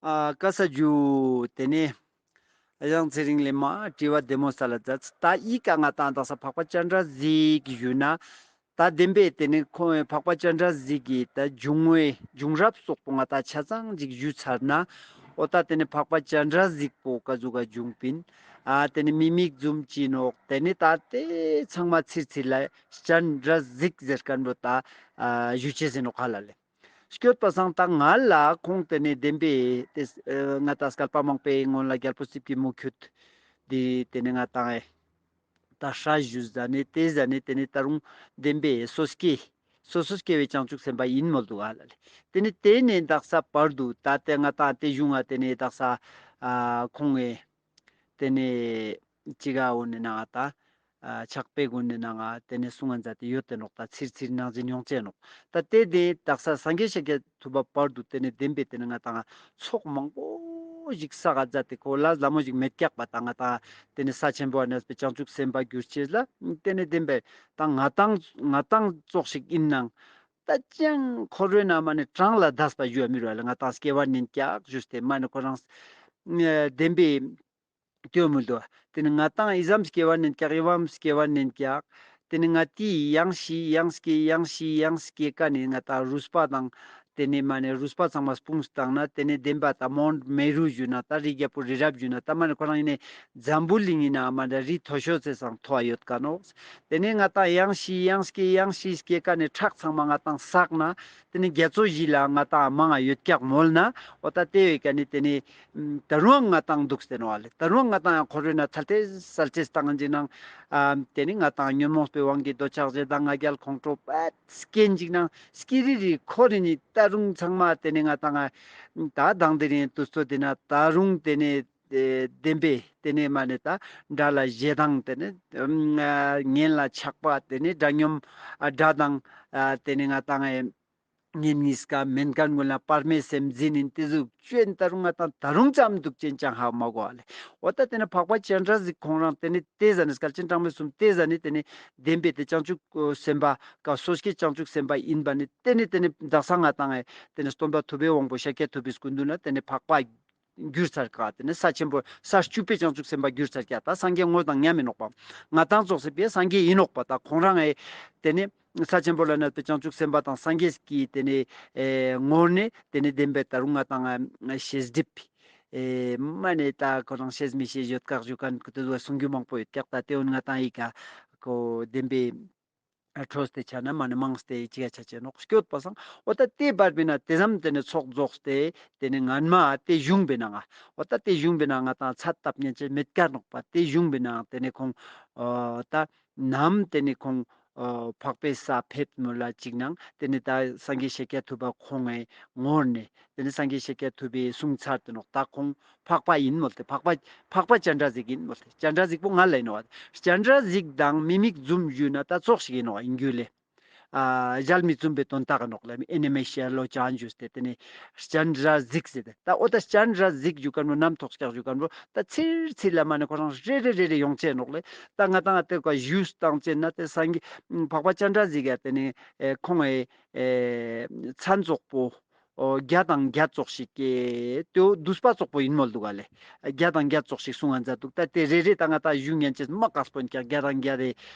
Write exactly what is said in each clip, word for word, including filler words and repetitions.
ཨ་ཀ་ས་ཇུ། ཏེ་ནེ་ཡང་ཚེ་རིང་ལེ་མ་དྲི་བ་བདེ་མོ་སལ་ལ་མཛད། ད་ཨི་ཀ་ང་ཏང་དག་ས་འཕགས་པ་སྤྱན་རས་གཟིགས་ཞུ་ན། ད་བདེན་པའི་ཏེ་ནེ་ཁོང་འཕགས་པ་སྤྱན་རས་གཟིགས་ཀྱི་ད་བྱུང་བའི་བྱུང་རབས་སོགས་པོ་ང་ཏང་ཆ་ཚང་ཅིག་ཞུ་ཚར་ན། འོ་ད་ཏེ་ནེ་འཕགས་པ་སྤྱན་རས་གཟིགས་པོ་ཀ་ཟུག་ག་བྱུང་པིན། ཨ་ཏེ་ནེ་མི་མིག་བཟུམ་ཅི་ནོག། ཏེ་ནེ་ད་ཏེ་ཚང་མ་ཚིར་ཚིར་ལ་སྤྱན་རས་གཟིགས་ཟེར་ཁན་བོ་ད་ཨ་ཞུ་ཅེས་ཨིན་ནོག་ཧ་ལ་ལེ། སྐྱོད་པ་སང་ད་ང་ལ་ཁོང་ཏེ་ནེ་བདེན་པའི་ཏེ་ཨ་ང་ཏང་སྐལ་པ་མང་པོའི་སྔོན་ལ་རྒྱལ་པོ་རྩིབས་ཀྱི་མུ་ཁྱུད་དེ་ཏེ་ནེ་ང་ཏང་ཨེ་ད་སྲས་ཞུ་ཟ་ནེ་ཏེ་ཟ་ནེ་ཏེ་ནེ་ད་རུང་བདེན་པའི་སོ་སྐྱེ་སོ་སོ་སྐྱེ་བོའི་བྱང་ཆུབ་སེམས་དཔའ་ཨིན་མོལ་དུག་ཧ་ལ་ལེ། ཏེ་ནེ་ཏེ་ནེ་དག་ས་བར་དུ་ད་ཏེ་ང་ཏང་ཏེ་གཞུང་ང་ཏེ་ནེ་དག་ས་ཨ་ཁོང་ངི་ཏེ་ནེ་ཅི་ག་འོ་ནེ་ནང་ང་ད་ཨ་ཕྱག་དཔེ་གུན་ནི་ནང་ང་ཏེ་ནེ་གསུང་ང་མཛད་དེ་ཡོད་དེ་ནོག། ད་ཚིར་ཚིར་ནང་བཞིན་ཡོང་ཅེས་ནོག། ད་ཏེ་ཏེ་དག་ས་སངས་རྒྱས་ཤཱཀྱ་ཐུབ་པ་བར་དུ་ཏེ་ནེ་བདེན་པའི་ཏེ་ནེ་ང་ཏང་ཚོགས་མང་པོ་ཞིག་བསགས་མཛད་དེ་ཁོ་ལ་ལ་མོ་ཞིག་མེད་ཀྱག་པ། ད་ང་ཏང་ཏེ་ནེ་ས་ཆེན་པོ་ཨ་ནེ་སྤེ་བྱང་ཆུབ་སེམས་དཔའ་གྱུར་ཅེས་ལ་ཏེ་ནེ་བདེན་པའི་ད་ང་ཏང་ང་ཏང་ཙོགས་ཤིག་ཨིན་ནང་ད་ཅང་འཁོར་བའི་ནང་མ་ནེ་གྲངས་ལས་འདས་པ་ཞུ་བ་མི་རུ་ལ་ང་ཏང་སྐྱེ་བ་ནན་ཀྱག་ཞུས་ཏེ་མ་ནེ་ཁོ་རང་ཨ་བདེན་པའི་ཏེ་མི་འདུག། ཏེ་ནེ་ང་ཏང་ཨི་ཙམ་སྐྱེ་བ་ནན་ཀྱག། ཨི་ཙམ་སྐྱེ་བ་ནན་ཀྱག། ཏེ་ནེ་ང་ཏི་ཡང་ཤི་ཡང་སྐྱེ་ཡང་ཤི་ཡང་སྐྱེ་ཀ་ནེ་ང་ཏང་རུས་པ་དང་ཏེ་ནེ་མ་ནེ་རུས་པ་ཚང་མ་སྤུངས་བཏང་ན་ཏེ་ནེ་བདེན་པ་ད་མོན་མེ་རུ་ཞུ་ན་ད་རི་རྒྱལ་པོ་རི་རབ་ཞུ་ན་ད་མ་ནེ་ཁོ་རང་ཨིན་ནེ་འཛམ་བུ་གླིང་ཨིན་ན་མ་ནེ་རི་མཐོ་ཤོས་ཚེ་སང་མཐོ་བ་ཡོད་ཀ་ནོག། ཏེ་ནེ་ང་ཏང་ཡང་ཤི་ཡང་སྐྱེ་ཡང་ཤི་སྐྱེ་ཀ་ནེ་ཁྲག་ཚང་མ་ང་ཏང་བསགས་ན་ཏེ་ནེ་རྒྱ་མཚོ་བཞི་ལ་ང་ཏང་མང་ང་ཡོད་ཀྱག་མོལ་ན། འོ་ད་ཏེ་བའི་ཀ་ནེ་ཏེ་ནེ་ད་རུང་ང་ཏང་འདུག་སྟེ་ནོག་ལེ། ད་རུང་ང་ཏང་ཡང་འཁོར་བའི་ནང་ཐལ་ཏེ་སལ་ཅེས་བཏང་ཅིག་ནང་ཨ་ཏེ་ནེ་ང་ཏང་ཉོན་མོངས་པའི་དབང་གིས་འདོད་ཆགས་ཞེ་སྡང་ང་རྒྱལ་ཁོང་ཁྲོ་པད་སྐྱེན་ཅིག་ནང་སྐྱེ་རི་རི་འཁོར་རི་ནི་ད་རུང་ཚང་མ་ཏེ་ནེ་ང་ཏང་ད་དང་དེ་རིང་དུས་ཚོད་དེ་ན་ད་རུང་ཏེ་ནེ་ཨེ་བདེན་པའི་ཏེ་ནེ་མ་ནེ་ད་དགྲ་ལ་ཞེ་སྡང་ཏེ་ནེ་ཨ་གཉེན་ལ་ཆགས་པ་ཏེ་ནེ་དགྲ་སྙོམས་ཨ་དགྲ་དང་ཨ་ཏེ་ནེ་ང་ཏང་ཨེ་གཉེན་ཉིས་ཀ་མེན་ཁན་གུན་ལ་བར་མའི་སེམས་འཛིན་ཨིན། ཏེ་ཟུག་ཅོ་ཨིན། ད་རུང་ང་ཏང་ད་རུང་ཙམ་འདུག་ཅན་ཅང་ཧ་མ་གོ་བ་ལེ། འོ་ད་ཏེ་ནེ་འཕགས་པ་སྤྱན་རས་གཟིགས་ཁོང་རང་ཏེ་ནེ་ཏེ་ཟ་ནེ་སྐལ་ཆེན་གྲངས་མེད་གསུམ་ཏེ་ཟ་ནེ་ཏེ་ནེ་བདེན་པའི་ཏེ་བྱང་ཆུབ་སེམས་དཔའ་ཀ་སོ་སྐྱེ་བྱང་ཆུབ་སེམས་དཔའ་ཨིན་པ་ནི་ཏེ་ནེ་ཏེ་ནེ་དག་ས་ང་ཏང་ཨེ་ཏེ་ནེ་སྟོན་པ་ཐུབ་པའི་དབང་པོ་ཤཱཀྱ་ཐུབ་པའི་སྐུ་མདུན་ལ་ཏེ་ནེ་འཕགས་པ་གྱུར་ཚར་ཀ། ཏེ་ནེ་ས་ཆེན་པོ་ས་བཅུ་པའི་བྱང་ཆུབ་སེམས་དཔའ་གྱུར་ཚར་ཀ། ད་སངས་རྒྱས་དངོས་དང་མཉམ་ཨིན་ནོག་པ། ང་ཏང་ཙོགས་སི་པའི་སངས་རྒྱས་ཨིན་ནོག་པ། ད་ཁོང་རང་ཨེ་ཏེ་ནེ་ས་ཆེན་པོ་ལ་གནས་པའི་བྱང་ཆུབ་སེམས་དཔའ་དང་སངས་རྒྱས་ཀྱི་ཏེ་ནེ་ཨེ་ངོར་ནེ་ཏེ་ནེ་བདེན་པའི་ད་རུང་ང་ཏང་ཨེ་ཤེས་སྒྲིབ་ཨེ་མ་ནེ་ད་ཁོ་རང་ཤེས་མི་ཤེས་ཡོད་ཀག་ཞུ་ཁན་ཀུ་ཏུ་གསུང་རྒྱུ་མང་པོ་ཡོད་ཀག། ད་ཏེ་འོན་ང་ཏང་ཨི་ཀ་ཁོ་བདེན་པའི་འཕྲོས་ཏེ་ཆ་ན་མ་ནེ་མང་སྟེ་ཅི་ག་ཆ་ཅེས་ནོག་སྐྱོད་པ་སང་། འོ་ད་ཏེ་བར་པའི་ན་ཏེ་ཙམ་ཏེ་ནེ་ཚོགས་རྫོགས་ཏེ་ཏེ་ནེ་སྔན་མ་ཏེ་གཞུང་པའི་ནང་ང་འོ་ད་ཏེ་གཞུང་པའི་ནང་ང་ཏང་ཚད་ལྟ་ཉན་ཅེས་མེད་ཀ་ནོག་པ། ཏེ་གཞུང་པའི་ནང་ཏེ་ནེ་ཁོང་འོ་ད་ནམ་ཏེ་ནེ་ཁོང་འོ་འཕགས་པའི་ས་ཕེབས་མོལ་ལ་ཅིག་ནང་ཏེ་ནེ་ད་སངས་རྒྱས་ཤཱཀྱ་ཐུབ་པ་ཁོང་ངི་ངོར་ནེ་ཏེ་ནེ་སངས་རྒྱས་ཤཱཀྱ་ཐུབ་པའི་གསུང་ཚར་ཏེ་ནོག། ད་ཁོང་འཕགས་པ་ཨིན་མོལ་ཏེ་འཕགས་པ་འཕགས་པ་སྤྱན་རས་གཟིགས་ཨིན་མོལ་ཏེ་སྤྱན་རས་གཟིགས་པོ་ང་ལ་ཨིན་ནོག། སྤྱན་རས་གཟིགས་དང་མི་མིག་བཟུམ་ཞུས་ན་ད་ཙོགས་ཤིག་ཨིན་ནོག་ཨིན་རྒྱུ་ལེ། ཨ་ཞལ་མི་བཙུམ་པའི་དོན་དག་ནོག་ལེ། ཨེ་ནེ་མེ་ཤ་ལོ་ཅན་ཞུས་ཏེ་ཏེ་ནེ་སྤྱན་རས་གཟིགས་ཟེར་ཏེ་ད་འོ་ད་སྤྱན་རས་གཟིགས་ཞུ་ཁན་བོ་ནམ་ཐོག་སྐྱག་ཞུ་ཁན་བོ་ད་ཚིར་ཚིར་ལ་མ་ནེ་ཁོ་རང་རེ་རེ་རེ་རེ་ཡོང་ཅེས་ནོག་ལེ། ད་ང་ཏང་ང་ཏེ་ཀ་ཞུས་བཏང་ཅེས་ན་ཏེ་སངས་རྒྱས་འཕགས་པ་སྤྱན་རས་གཟིགས་ཡ་ཏེ་ནེ་ཨེ་ཁོང་ངི་ཨེ་མཚན་ཙོགས་པོ་འོ་བརྒྱ་དང་བརྒྱད་ཙོགས་ཤིག་གི་ཏེ་བསྡུས་པ་ཙོགས་པོ་ཨིན་མོལ་དུག་ག་ལེ། བརྒྱ་དང་བརྒྱད་ཙོགས་ཤིག་གསུང་ང་མཛད་དུག། ད་ཏེ་རེ་རེ་ད་ང་ཏང་ཞུ་ཉན་ཅེས་མ་ཁག་པོ་ཨིན་ཀྱག། བརྒྱ་དང་བརྒྱད་དེ་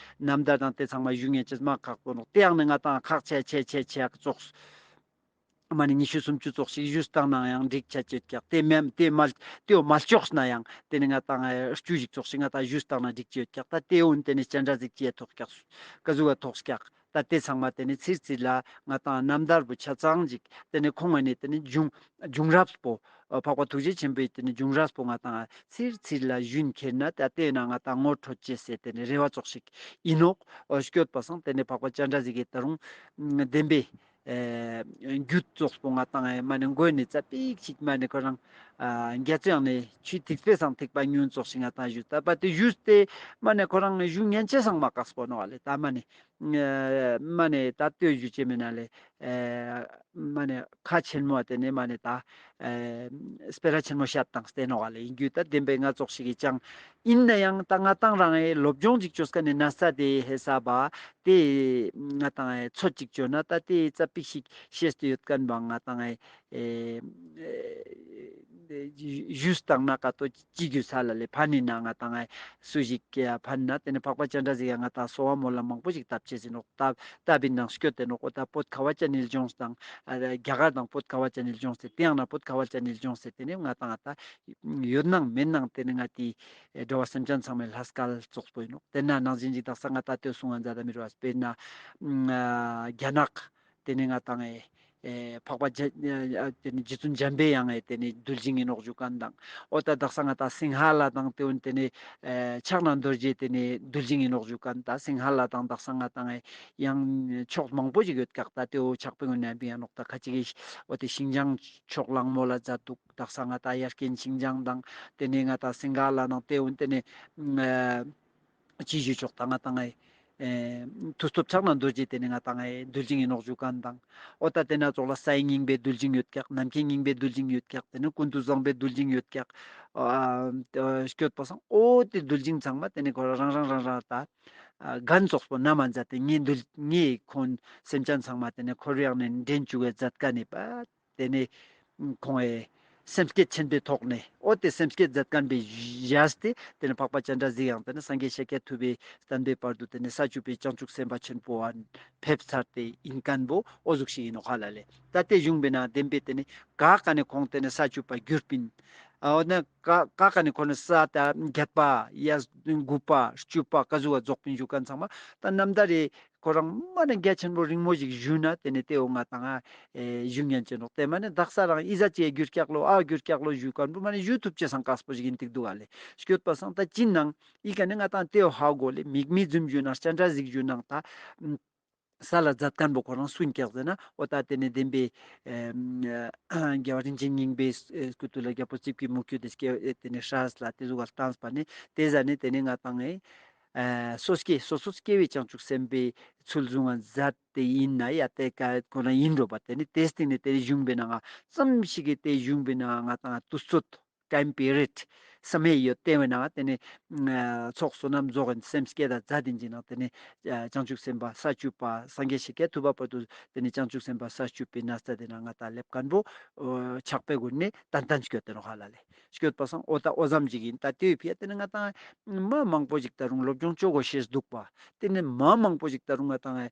རྣམ་ཐར་དང་ཏེ་ཚང་མ་ཞུ་ཉན་ཅེས་མ་ཁག་པོ་ནོག། ཏེ་ཡང་ནེ་ང་ཏང་ཁག་ཆེ་ཆེ་ཆེ་ཆེ་ཙོགས་མ་ནེ་ཉི་ཤུ་སུམ་ཅུ་ཙོགས་ཤིག་ཞུས་བཏང་ན་ཡང་འགྲིག་ཆ་ཅེས་ཀྱག། ཏེ་མེན་ཏེ་མ་ཏེ་བོ་མ་ལྕོགས་ན་ཡང་ཏེ་ནེ་ང་ཏང་ཨེ་བཅུ་ཞིག་ཙོགས་ཤིག་ང་ཏང་ཞུས་བཏང་ན་འགྲིག་ཅེས་ཡོད་ཀྱག། ད་ཏེ་འོན་ཏེ་ནེ་སྤྱན་རས་གཟིགས་ཅི་ཡ་ཐོག་ཀྱག་ཀ་ཟུག་ག་ཐོག་ཀྱག། ད་ཏེ་ཚང་མ་ཏེ་ནེ་ཚིར་ཚིར་ལ་ང་ཏང་རྣམ་ཐར་བོ་ཆ་ཚང་ཅིག་ཏེ་ནེ་ཁོང་ངི་ནེ་ཏེ་ནེ་བྱུང་བྱུང་རབས་པོ་འཕགས་པ་ཐུགས་རྗེ་ཆེན་པོའི་ཏེ་ནེ་བྱུང་རབས་པོ་ང་ཏང་ཚིར་ཚིར་ལ་ཞུན་ཁྱེར་ན་ད་ཏེ་ན་ང་ཏང་ངོ་འཕྲོད་ཅེས་སི་ཏེ་ནེ་རེ་བ་ཙོགས་ཤིག་ཨིན་ནོག། འོ་སྐྱོད་པ་སང་ཏེ་ནེ་འཕགས་པ་སྤྱན་རས་གཟིགས་ཀྱི་ད་རུང་བདེན་པའི་ཨེ་རྒྱུད་ཙོགས་པོ་ང་ཏང་ཨེ་མ་ནེ་མགོ་ནེ་ཙ་པིག་ཅིག་མ་ནེ་ཁོ་རང་ཨ་རྒྱ་མཚོ་ཡང་ནེ་ཆུའི་ཐིགས་པའི་སང་ཐིགས་པ་ཉུང་ཙོགས་ཤིག་ང་ཏང་ཞུས་ད་པ་ཏེ་ཞུས་ཏེ་མ་ནེ་ཁོ་རང་ཞུ་ཉན་ཅེས་སང་མ་ཁག་པོ་ནོག་ལེ། ད་མ་ནེ་ཨ་མ་ནེ་ད་ལྟོས་ཞུ་ཅེས་མེད་ན་ལེ། ཨ་མ་ནེ་ཁ་ཆེན་མོ་ཏེ་ནེ་མ་ནེ་ད་ཨ་སྤེ་ར་ཆེན་མོ་ཤད་དང་སྟེ་ནོག་ལེ། ཨིན་རྒྱུ་ད་བདེན་པའི་ང་ཙོགས་ཤིག་གི་ཅང་ཨིན་ན་ཡང་ད་ང་ཏང་རང་ཨེ་སློབ་སྦྱོང་ཅིག་ཅོ་ཁན་ནི་ན་ས་ཏེ་ཧེ་ས་བ་ཏེ་ང་ཏང་ཨེ་ཚོད་ཅིག་ཅོ་ན་ད་ཏེ་ཙ་པིག་ཤིག་ཤེས་ཏེ་ཡོད་ཁན་བ་ང་ཏང་ཨེ་ཨེ་ ཞུས་བཏང་ན་ཀ་ཏོ་ཅི་གྱུས་ཧ་ལ་ལེ། ཕན་ནི་ན་ང་ཏང་ཨེ་སུ་ཞིག་ཕན་ན་ཏེ་ནེ་འཕགས་པ་སྤྱན་རས་གཟིགས་ཡང་ང་ཏང་གསོལ་བ་སྨོན་ལམ་མང་པོ་ཞིག་བཏབ་ཅེས་ཨིན་ནོག། བཏབ་བཏབ་ཨིན་ནང་སྐྱོད་དེ་ནོག། འོ་ད་བོད་ཁ་བ་ཅན་ནི་ལྗོངས་དང་ཨ་རྒྱ་གར་དང་བོད་ཁ་བ་ཅན་ནི་ལྗོངས་ཏེ་ཏེ་ཡང་ན་བོད་ཁ་བ་ཅན་ནི་ལྗོངས་ཏེ་ཏེ་ནེ་ང་ཏང་ཨ་ད་ཡོད་ནང་མེད་ནང་ཏེ་ནེ་ང་ཏི་འགྲོ་བ་སེམས་ཅན་ཚང་མའི་ལྷ་སྐལ་ཙོགས་པོ་ཨིན་ནོག། ཏེ་ན་ནང་བཞིན་ཅིག་དག་ས་ང་ཏང་ཏེ་གསུང་ང་མཛད་ད་མི་རུ་བ་སྤེར་ན་ཨ་རྒྱ་ནག་ཏེ་ནེ་ང་ཏང་ཨེ་ཨེ་འཕགས་པ་རྗེ་ཨ་ཏེ་ནེ་རྗེ་བཙུན་འཇམ་པའི་དབྱངས་ཨེ་ཏེ་ནེ་གདུལ་ཞིང་ཨིན་ནོག་ཞུ་ཁན་དང་། འོ་ད་དག་ས་ང་ཏང་སིང་ཧ་ལ་དང་ཏེ་བོ་ཏེ་ནེ་ཨེ་ཕྱག་ན་རྡོ་རྗེ་ཏེ་ནེ་གདུལ་ཞིང་ཨིན་ནོག་ཞུ་ཁན། ད་སིང་ཧ་ལ་དང་དག་ས་ང་ཏང་ཨེ་ཡང་ཕྱོགས་མང་པོ་ཞིག་ཡོད་ཀྱག། ད་ཏེ་བོ་ཕྱག་དཔེ་གུན་ནེ་ཡང་ནོག། ད་ཁ་ཅིག་གི་འོ་ཏེ་ཤིང་ཅང་ཕྱོགས་གླང་མོ་ལ་མཛད་འདུག། དག་ས་ང་ཏང་ཡར་རྐྱེན་ཤིང་ཅང་དང་ཏེ་ནེ་ང་ཏང་སིང་ཧ་ལ་དང་ཏེ་བོ་ཏེ་ནེ་ཨེ་ཅི་ཞུ་ཆོག་ད་ང་ཏང་ཨེ་ཨེ་མཐུ་སྟོབས་ཕྱག་ན་རྡོ་རྗེ་ཏེ་ནེ་ང་ཏང་ཨེ་གདུལ་ཞིང་ཨིན་ནོག་ཞུ་ཁན་དང་། འོ་ད་ཏེ་ན་ཙོགས་ལ་སའི་སྙིང་པོའི་གདུལ་ཞིང་ཡོད་ཀྱག། ནམ་མཁའི་སྙིང་པོའི་གདུལ་ཞིང་ཡོད་ཀྱག། ཏེ་ནེ་ཀུན་ཏུ་བཟང་པོའི་གདུལ་ཞིང་ཡོད་ཀྱག། ཨ་སྐྱོད་པ་སང་འོ་ཏེ་གདུལ་ཞིང་ཚང་མ་ཏེ་ནེ་ཁོ་རང་རང་རང་རང་ད་ཨ་རྒྱན་ཙོགས་པོ་ན་མ་མཛད་དེ་ངའི་གདུལ་ངའི་ཁོང་སེམས་ཅན་ཚང་མ་ཏེ་ནེ་ཁོ་རང་ནེ་འདྲེན་བཅུག་གི་མཛད་ཁན་ནི་པ། ཏེ་ནེ་ཁོང་ཨེ་སེམས་བསྐྱེད་ཆེན་པོའི་ཐོག་ནེ་འོ་ཏེ་སེམས་བསྐྱེད་མཛད་ཁན་པའི་བཞག་སྟེ་ཏེ་ནེ་འཕགས་པ་སྤྱན་རས་གཟིགས་ཡང་ཏེ་ནེ་སངས་རྒྱས་ཤཱཀྱ་ཐུབ་པའི་བསྟན་པའི་བར་དུ་ཏེ་ནེ་ས་བཅུ་པའི་བྱང་ཆུབ་སེམས་དཔའ་ཆེན་པོ་བ་ཕེབས་ཚར་ཏེ་ཨིན་ཁན་བོ་འོ་ཟུག་ཤིག་ཨིན་ནོག་ཧ་ལ་ལེ། ད་ཏེ་གཞུང་པའི་ནང་བདེན་པའི་ཏེ་ནེ་ག་ཀ་ནེ་ཁོང་ཏེ་ནེ་ས་བཅུ་པ་གྱུར་པིན། འོ་ན་ག་ཀ་ཀ་ནེ་ཁོང་ནི་ས་ད་བརྒྱད་པ་ཡ་དགུ་པ་བཅུ་པ་ཀ་ཟུག་ག་རྫོགས་པིན་ཞུ་ཁན་ཚང་མ་ད་རྣམ་ཐར་རེ་ཁོ་རང་མ་ནེ་རྒྱ་ཆེན་པོ་རིང་མོ་ཞིག་ཞུ་ན་ཏེ་ནེ་ཏེ་བོ་ང་ཏང་ཨ་ཨེ་ཞུ་ཉན་ཅེ་ནོག། ཏེ་མ་ནེ་དག་ས་རང་ཨི་ཟ་ཅེ་གྱུར་ཀྱག་ལོ་ཨ་གྱུར་ཀྱག་ལོ་ཞུ་ཁན་བོ་མ་ནེ་ཞུ་ཐུབ་ཅེས་སང་དཀགས་པོ་ཞིག་ཨིན་ཏིག་འདུག་ག་ལེ། སྐྱོད་པ་སང་ད་ཅི་ནང་ཨི་ཀ་ནེ་ང་ཏང་ཏེ་བོ་ཧ་གོ་ལེ། མིག་མི་བཙུམ་ཞུ་ན་སྤྱན་རས་གཟིགས་ཞུ་ནང་ད་ས་ལ་མཛད་ཁན་བོ་ཁོ་རང་སུན་ཀྱག་ཟེར་ན་འོ་ད་ཏེ་ནེ་བདེན་པའི་ཨེ་རྒྱལ་བ་རིན་ཆེན་སྙིང་པོའི་སྐུ་དུས་ལ་རྒྱལ་པོ་རྩིབས་ཀྱི་མུ་ཁྱུད་དེ་སྐྱེ་ཏེ་ནེ་སྲས་ལ་ཏེ་ཟུག་ག་བཏངས་པ་ནེ་ཏེ་ཟ་ནེ་ཏེ་ནེ་ང་ཏང་ཨེ་ཨ་སོ་སྐྱེ་སོ་སོ་སྐྱེ་བོའི་བྱང་ཆུབ་སེམས་དཔའི་ཚུལ་བཟུང་བ་མཛད་དེ་ཨིན་ན་ཡ་ཏེ་ཀ་ཁོ་ན་ཨིན་འགྲོ་བ། ཏེ་ནེ་ཏེ་སྟིང་ནེ་ཏེ་གཞུང་པའི་ནང་ང་ཙམ་ཞིག་གི་ཏེ་གཞུང་པའི་ནང་ང་ང་ཏང་དུས་ཚོད་ཀ་ཡིན་པའི་རེད་བསམ་ཡས་ཡོད། ཏེ་བས་ན་ཏེ་ནེ་ཨ་ཚོགས་བསོད་ནམས་རྫོགས་ཨིན་སེམས་བསྐྱེད་ད་མཛད་དེ་ཨིན་ཅིག་ནང་ཏེ་ནེ་ཨ་བྱང་ཆུབ་སེམས་དཔའ་ས་བཅུ་པ་སངས་རྒྱས་ཤཱཀྱ་ཐུབ་པ་བར་དུ་ཏེ་ནེ་བྱང་ཆུབ་སེམས་དཔའ་ས་བཅུ་པའི་ནང་ས་ཏེ་ན་ང་ཏང་ལེབ་ཁན་བོ་ཕྱག་དཔེ་གུན་ནེ་ཏན་ཏན་སྐྱོད་དེ་ནོག་ཧ་ལ་ལེ། སྐྱོད་པ་སང་འོ་ད་འོ་ཙམ་ཞིག་ཨིན། ད་ཏེའི་ཕི་ཡ་ཏེ་ནེ་ང་ཏང་མ་མང་པོ་ཞིག་ད་རུང་སློབ་སྦྱོང་ཅོ་གོ་ཤེས་འདུག་པ། ཏེ་ནེ་མ་མང་པོ་ཞིག་ད་རུང་ང་ཏང་ཨེ་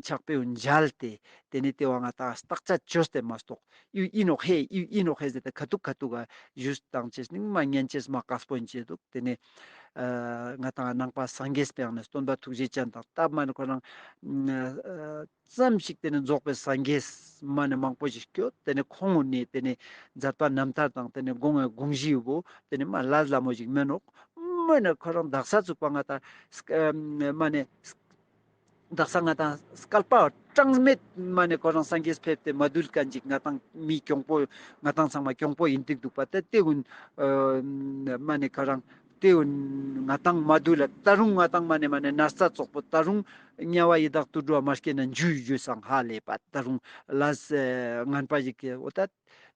ཕྱག་དཔེ་བོ་མཇལ་ཏེ་ཏེ་ནེ་ཏེ་བ་ང་ཏང་བརྟག་དཔྱད་ཅོས་ཏེ་མ་གཏོགས་ཨི་ཨི་ནོག་ཧེ་ཨི་ཨི་ནོག་ཧེ་ཟེར་ཏེ་ཁ་ཐུག་ཁ་ཐུག་ག་ཞུས་བཏང་ཅེས་ནི་མ་ཉན་ཅེས་མ་དཀགས་པོ་ཨིན་ཅེས་འདུག། ཏེ་ནེ་ཨ་ང་ཏང་ནང་པ་སངས་རྒྱས་པའི་ཡང་ནེ་སྟོན་པ་ཐུགས་རྗེ་ཅན་དང་སྟབས་མ་ནེ་ཁོ་རང་ཨ་ཙམ་ཞིག་ཏེ་ནེ་རྫོགས་པའི་སངས་རྒྱས་མ་ནེ་མང་པོ་ཞིག་སྐྱོད། ཏེ་ནེ་ཁོང་ངོ་ནེ་ཏེ་ནེ་མཛད་པ་རྣམ་ཐར་དང་ཏེ་ནེ་དགོངས་པའི་དགོངས་གཞི་བོ་ཏེ་ནེ་མ་ལ་ལ་མོ་ཞིག་མེན་ནོག། མ་ནེ་ཁོ་རང་དག་ས་ཚུགས་པ་ང་ཏང་མ་ནེ་དག་ས་ང་ཏང་བསྐལ་པ་གྲངས་མེད་མ་ནེ་ཁོ་རང་སངས་རྒྱས་ཕེབས་ཏེ་མ་དུལ་ཁན་ཅིག་ང་ཏང་མི་གྱོང་པོ་ང་ཏང་ཚང་མ་གྱོང་པོ་ཨིན་ཏིག་འདུག་པ། ཏེ་ཏེ་གུན་ཨ་མ་ནེ་ཁོ་རང་ཏེ་གུན་ང་ཏང་མ་དུལ་ལ་ད་རུང་ང་ཏང་མ་ནེ་མ་ནེ་ན་ཚ་ཙོགས་པོ་ད་རུང་དམྱལ་བ་ཡི་དྭགས་དུད་འགྲོ་མ་སྐྱེས་ན་འཇུ་འཇུ་སང་ཧ་ལས་པ། ད་རུང་ལས་ངན་པ་ཞིག་གི་འོ་ད་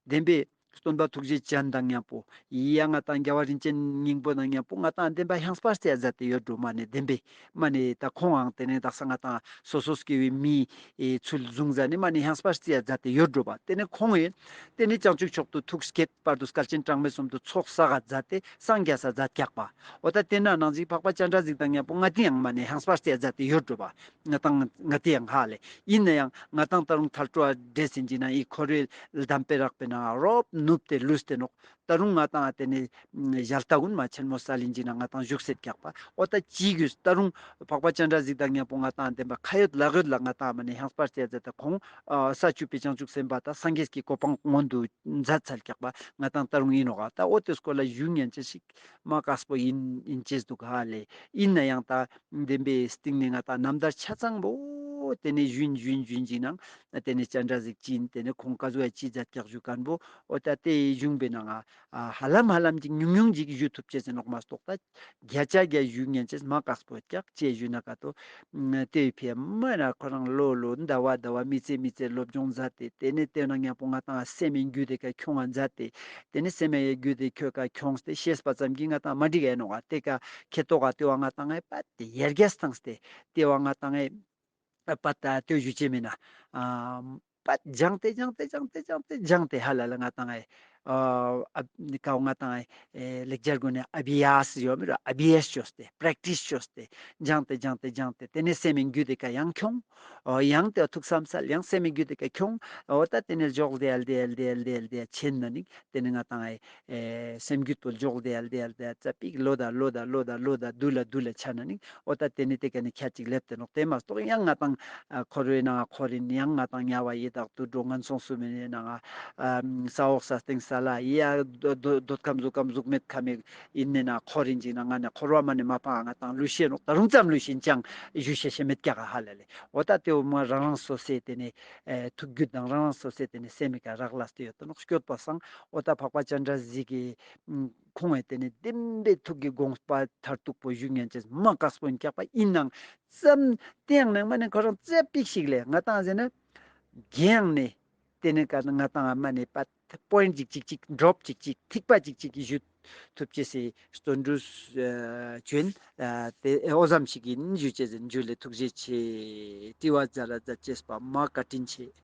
བདེན་པའི་སྟོན་པ་ཐུགས་རྗེ་ཅན་དང་མཉམ་པོ་ཡ་ང་ཏང་རྒྱལ་བ་རིན་ཆེན་སྙིང་པོ་དང་མཉམ་པོ་ང་ཏང་བདེན་པ་ཧང་སྤར་རྩེ་ཡ་མཛད་དེ་ཡོད་འགྲོ་མ་ནེ་བདེན་པའི་མ་ནེ་ད་ཁོང་ཨང་ཏེ་ནེ་དག་ས་ང་ཏང་སོ་སོ་སྐྱེ་བོའི་མིའི་ཨེ་ཚུལ་བཟུང་ཟ་ནེ་མ་ནེ་ཧང་སྤར་རྩེ་ཡ་མཛད་དེ་ཡོད་འགྲོ་བ། ཏེ་ནེ་ཁོང་ཨེ་ཏེ་ནེ་བྱང་ཆུབ་མཆོག་ཏུ་ཐུགས་བསྐྱེད་བར་དུ་བསྐལ་ཆེན་གྲངས་མེད་གསུམ་དུ་ཚོགས་བསགས་མཛད་དེ་སངས་རྒྱས་ས་མཛད་ཀྱག་པ། འོ་ད་ཏེ་ན་ནང་བཞིན་འཕགས་པ་སྤྱན་རས་གཟིགས་དང་མཉམ་པོ་ང་ཏི་ཡང་མ་ནེ་ཧང་སྤར་རྩེ་ཡ་མཛད་དེ་ཡོད་འགྲོ་བ། ང་ཏང་ང་ཏི་ཡང་ཧ་ལས། ཨིན་ན་ཡང་ང་ཏང་ད་རུང་ཐལ་འགྲོ་བ་འདྲེས་ཟིན་ཅིག་ན་ཨི་འཁོར་བའི་འདམ་པའི་རགས་པའི་ནང་རོབ་ནུབ་སྟེ་ལུས་ཏེ་ནོག། ད་རུང་ང་ཏང་ཏེ་ནེ་ཞལ་ལྟ་གུན་མ་ཆེན་མོ་ས་ལིན་ཅིག་ན་ང་ཏང་བཞུགས་སེད་ཀྱག་པ། འོ་ད་ཅི་གུས་ད་རུང་འཕགས་པ་སྤྱན་རས་གཟིགས་དང་མཉམ་པོ་ང་ཏང་བདེན་པ་ཁ་ཡོད་ལག་ཡོད་ལ་ང་ཏང་མ་ནེ་ཧང་སྤར་རྩེ་ཡ་མཛད་དེ་ཁོང་ཨ་ས་བཅུ་པའི་བྱང་ཆུབ་སེམས་དཔའ་དང་སངས་རྒྱས་ཀྱི་གོ་འཕང་མངོན་དུ་མཛད་ཚར་ཀྱག་པ། ང་ཏང་ད་རུང་ཨིན་ནོག་ག། ད་འོ་ཏེ་སྐོར་ལ་ཞུ་ཉན་ཅེས་ཤིག་མ་དཀགས་པོ་ཨིན་ཨིན་ཅེས་འདུག་ཧ་ལས། ཨིན་ན་ཡང་ད་བདེན་པའི་སྟེང་ནེ་ང་ཏང་རྣམ་ཐར་ཆ་ཚང་པོ་ཏེ་ནེ་ཞུན་ཞུན་ཞུན་ཅིག་ནང་ཏེ་ནེ་སྤྱན་རས་གཟིགས་ཅི་ཨིན་ཏེ་ནེ་ཁོང་ཀ་ཟུག་ཡ་ཅི་མཛད་ཀྱག་ཞུ་ཁན་བོ་འོ་ད་ཏེ་གཞུང་པའི་ནང་ང་ཧ་ལམ་ཧ་ལམ་ཅིག་ཉུང་ཉུང་ཅིག་ཞུ་ཐུབ་ཅེས་ཨིན་ནོག་མ་གཏོགས་ད་བརྒྱ་ཆ་བརྒྱ་ཞུ་ཉན་ཅེས་མ་དཀགས་པོ་ཀྱག་ཅེས་ཞུ་ན་ཀ་ཏོ། ཏེ་ཕི་མ་ན་ཁོ་རང་ལོ་ལོ་ཟླ་བ་ཟླ་བ་མི་ཚེ་མི་ཚེ་སློབ་སྦྱོང་མཛད་དེ་ཏེ་ནེ་ཏེ་ན་མཉམ་པོ་ང་ཏང་སེམས་ཡིན་རྒྱུ་དེ་ཀ་ཁྱོང་ང་མཛད་དེ་ཏེ་ནེ་སེམས་ཡིན་རྒྱུ་དེ་ཁྱོད་ཀ་ཁྱོངས་ཏེ་ཤེས་པ་ཙམ་གྱིས་ང་ཏང་མ་འགྲིག་ཨེ་ནོག་ག། ཏེ་ཀ་ཁེ་ཏོག་ག་ཏེ་བ་ང་ཏང་ཨེ་པད་དེ་ཡར་རྒྱས་བཏང་སྟེ་ཏེ་བ་ང་ཏང་ཨེ་པད་ད་ཏེ་ཞུ་ཅེས་མེད་ན་ཨ་པད་སྦྱངས་ཏེ་སྦྱངས་ཏེ་སྦྱངས་ཏེ་སྦྱངས་ཏེ་སྦྱངས་ཏེ་ཧ་ལ་ལ་ང་ཏང་ཨེ་ ཨ་ཨ་ཀའོ་ང་ཏང་ཨེ་ལེགས་སྦྱར་གུན་ནི་ཨ་བྷི་ཡཱས་ཡོད་མི་རུ་ཨ་བྷི་ཡཱས་ཅོས་ཏེ་པྲེག་ཊིས་ཅོས་ཏེ་སྦྱངས་ཏེ་སྦྱངས་ཏེ་སྦྱངས་ཏེ་ཏེ་ནེ་སེམས་སི་རྒྱུད་དེ་ཀ་ཡང་ཁྱོང་། ཨོ་ཡང་ཏེ་ཐུགས་བསམ་སལ་ཡང་སེམས་སི་རྒྱུད་དེ་ཀ་ཁྱོང་། ཨོ་ད་ཏེ་ནེ་འཇོག་ལྡེ་ཡ་ལྡེ་ཡ་ལྡེ་ཡ་ལྡེ་ཡ་ལྡེ་ཡ་ཆེན་ན་ནི་ཏེ་ནེ་ང་ཏང་ཨེ་ཨེ་སེམས་རྒྱུད་པོ་འཇོག་ལྡེ་ཡ་ལྡེ་ཡ་ལྡེ་ཡ་ཙ་པིག་ལོ་ད་ལོ་ད་ལོ་ད་ལོ་ད་དུ་ལ་དུ་ལ་ཆ་ན་ནི་ཨོ་ད་ཏེ་ནེ་ཏེ་ཀ་ནེ་ཁྱད་ཅིག་ལེབ་ཏེ་ནོག། ཏེ་མ་གཏོགས་ཡང་ང་ཏང་ཨ་འཁོར་བའི་ནང་ང་འཁོར་ཡིན། ཡང་ང་ཏང་དམྱལ་བ་ཡི་དྭགས་དུད་འགྲོ་ངན་སོང་གསུམ་མི་ནང་ང་ཨ་ས་འོག་ས་སྟེང་ས་ལ་ཡ་འདོད་འདོད་འདོད་ཁམས་གཟུགས་ཁམས་གཟུགས་མེད་ཁམས་མི་ཡིན་ནི་ནང་ང་འཁོར་ཡིན་ཅིག་ན་ང་ནི་འཁོར་བ་མ་ནེ་མ་སྤང་ང་ཏང་ལུས་ཤེས་ནོག། ད་རུང་ཙམ་ལུས་ཤིན་ཅང་ཞུ་ཤེས་ཤེས་མེད་ཀྱག་ཧ་ལ་ལེ། ཨོ་ད་ཏེ་བོ་མ་རང་རང་སོ་སོའི་ཏེ་ནེ་ཨེ་ཐུགས་རྒྱུད་དང་རང་རང་སོ་སོའི་ཏེ་ནེ་སེམས་སི་ཀ་རག་ལས་ཏེ་ཡོད་དོ་ནོག། སྐྱོད་པ་སང་ཨོ་ད་འཕགས་པ་སྤྱན་རས་གཟིགས་ཀྱི་ཁོང་ངི་ཏེ་ནེ་བདེན་པའི་ཐུགས་ཀྱི་དགོངས་པ་མཐར་ཐུག་པོ་ཞུ་ཉན་ཅེས་མ་དཀགས་པོ་ཡིན་ཀྱག་པ་ཡིན་ནའང་ཙམ་ཏེ་ཡང་ནང་མ་ནེ་ཁོ་རང་ཙ་པིག་ཞིག་ལེ་ང་ཏང་ཟེར་ན་རྒྱང་ནེ་ཏེ་ནེ་ཀ་ང་ཏང་མ་ནེ་པ་པོ་ཡིན་ཊ་ཅིག་ཅིག་ཌོབ་ཅིག་ཅིག་ཐིགས་པ་ཅིག་ཅིག་ཞུ་ཐུབ་ཅེས་སི་བརྩོན་འགྲུས་ཨ་ཅོ་ཨིན། ཨ་ཏེ་ཨོ་ཙམ་ཞིག་ཡིན་ཞུ་ཅེས་ཡིན། ཇུ་ལེ། ཐུགས་རྗེ་ཆེ། དྲི་བ་ཛ་ར་ཛ་ཅེས་པ་མ་བཀའ་དྲིན་ཆེ།